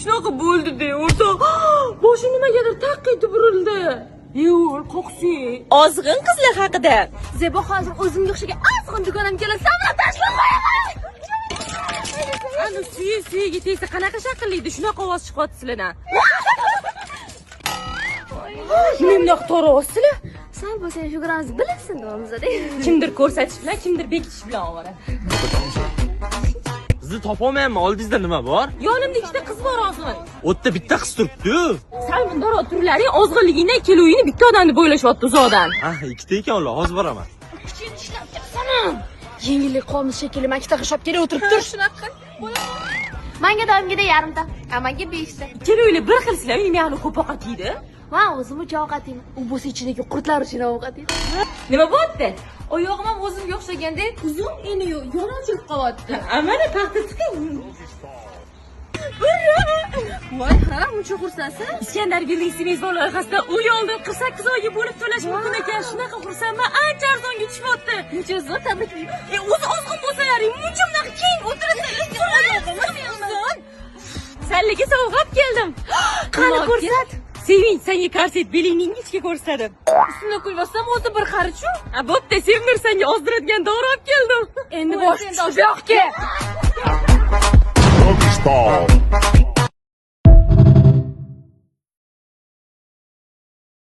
Shunaqa bo'ldi-da, o'rtoq. Boshi nimagadir taq etib burildi. Yo'l, qoqsi. Ozg'in qizlar haqida. Zebo, hozir o'zimga o'xshagan ozg'in dugonam keladi, samra tashlab qo'yaman. Ani suyi suyiga tegsa qanaqa shaqillaydi? Shunaqa ovoz chiqyapti sizlardan. Nima bunaqa to'g'ri? Sal bo'lsa ham shu bilinsin deyapmiz-da. Kimdir ko'rsatish bilan, kimdir bekitish bilan ovora. Sizni topolmayapman. Oldingizda nima bor? Yonimda ikkita qiz bor, ozg'in. U yerda bitta qiz turibdi-ku. Sal bundoq turlaring, ozg'inligingdan ikkalovingni bitta odamni bo'ylashyapti uzoqdan. Ha, ikkita ekan ular. Hozir boraman. Kuchingni ishlab chiqsana. Yengillik qolmish shekilli, man ikkita g'isht olib kelib o'tirib tur. Shunaqa. Manga doimgida yarimta, a manga 5 ta. Ikkalovinglar bir xilsizlar, nima ko'p ovqat yeydi? Man o'zim uchun ovqat yeyman. U bo'lsa ichidagi qurtlar uchun ovqat yeydi. Nima bo'lyapti? Oyog'im ham o'zimga o'xshaganda uzun, eni yo'q, yon ochilib qolyapti. Mana paxta tiqing. Voy, ha, muncha xursandsan? Iskandar Buildings mezbon loyihasida uy oldim. 48 oyga bo'lib to'lash mumkin ekan. Shunaqa xursandman, ancha arzonga tushyapti. Muncha zo'r, tabriklayman. E, o'zi ozg'in bo'lsalaring, muncha bunaqa keng o'tirasizlar. Uzun. Sanlarga sovg'a olib keldim. Qani, ko'rsat. Sevinch, senga korset belingning ichiga ko'rsatadi. Ustimda kulmasam o'zi bir qarichu. A, bo'pti, Sevnur, senga ozdiradigan dori olib keldim. Endi bosh bu yoqqa. Doggy style.